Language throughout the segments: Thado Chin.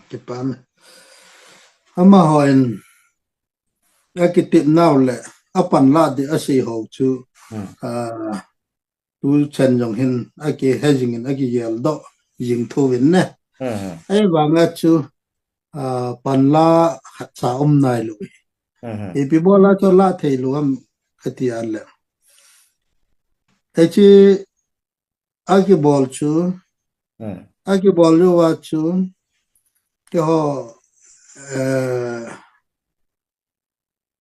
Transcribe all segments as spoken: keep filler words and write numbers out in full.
Kipa me. Amahon akitepnau le apanlah ding asei ho chu, hmm, ah, tuchan jong hin akihe jingin, akigeldoh jing thouvin ne. Hmm. Ahivanga chu, ah, panlah khatcha um nailou. Hmm. Ipi bola chu lah theilou ham kati a le, hiche akibol chu, hmm, akibol louva chu, keiho, eh,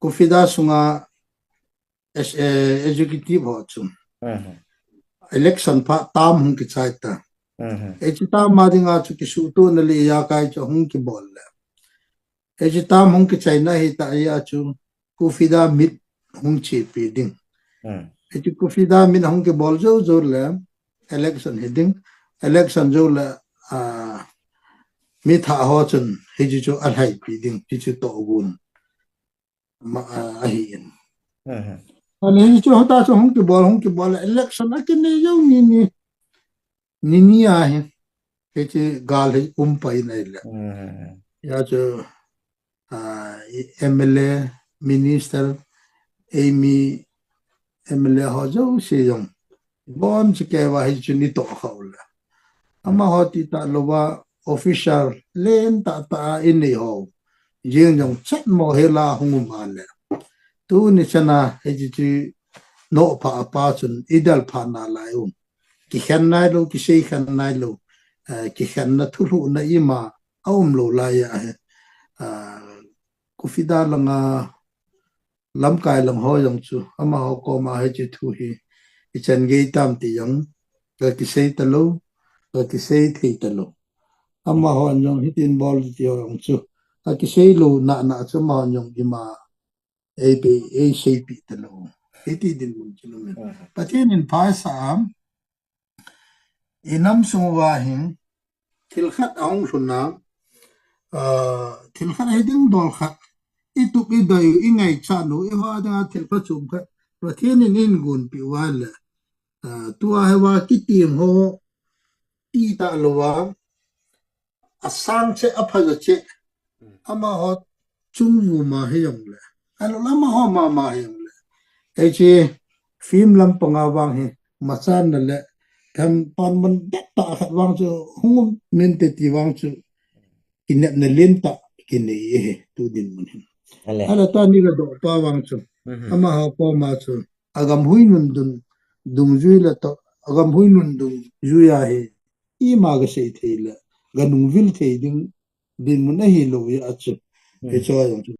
KUFIDA sunga as, eh, executive ho chu, hmm, election phat term hung kichai ta. Hmm. Hiche term a dinga chu kisuhtohna le ijakai chu hung kibol le, hiche term hung kichaina hita ahia chu KUFIDA meet hung chepi ding. Hmm. Hiche KUFIDA meet hung kibol jou jou le election hi ding. Election jou le, ah, mi thah ho chun hiche chu alhaipi ding, hiche chu tohgon ma, ah, ahin. Hmm. Ahile hiche chu hota chu hung kibol, hung kibol le election akinei jou ni ni, ni ni ahi, hiche gal hi um pai in ahile. Hmm. Hia chu, ah, i M L A, minister, eimi M L A ho jouse jong, ibon chu kei uva hiche chu ni toh kha u le, amaho ti talouva official lentah tah a inei ho jeng jong chet mo hela hung um a le, tuni chana hiche chu nohpha apa chun idel pha nalai um. Kikhen nailou, kisei khen nailou, eh, kikhenna thulhuhna ima aum lou lai ahi. Ah, KUFIDA langa lamkai lang ho jong chu, amaho koma hiche thu hi ichan gei tam ti jong kakisei talou, kakisei thei talou. Amahon jong hitin bol ti ho jong chu, akisei lou nana chu amahon jong ima eipe, eiseipeh talou. Hiti dinmun chu um in. Hmm. Pathen in pha asah am, inam sung uva hin thil khat ahung lhun a, ah, thil khat hiding dol khat, itup idei u, ingaichat u, eiho dinga thil phachom khat Pathen in eigonpeh uva le, ah, tua hi uva kitim ho ti talouva, asang cheh, aphajo cheh, amaho chungvuma hijongle, alou le amaho mama hijongle, hiche film lampanga vang hi, machanna le, tham pan man det tah khat vang chu hung um inte ti vang chu, kinepna lentah kinei ahi tu dinmun hin. Ale. Ahile tua ni gadoh pa vang chu, mhm, amaho koma chu, agam huinun dun, dungjui le toh, agam huinun dungjui a hi ima gasei thei le, ganungvil thei ding dinmun ahilou ahi chu. Hmm. Hiche a jong chu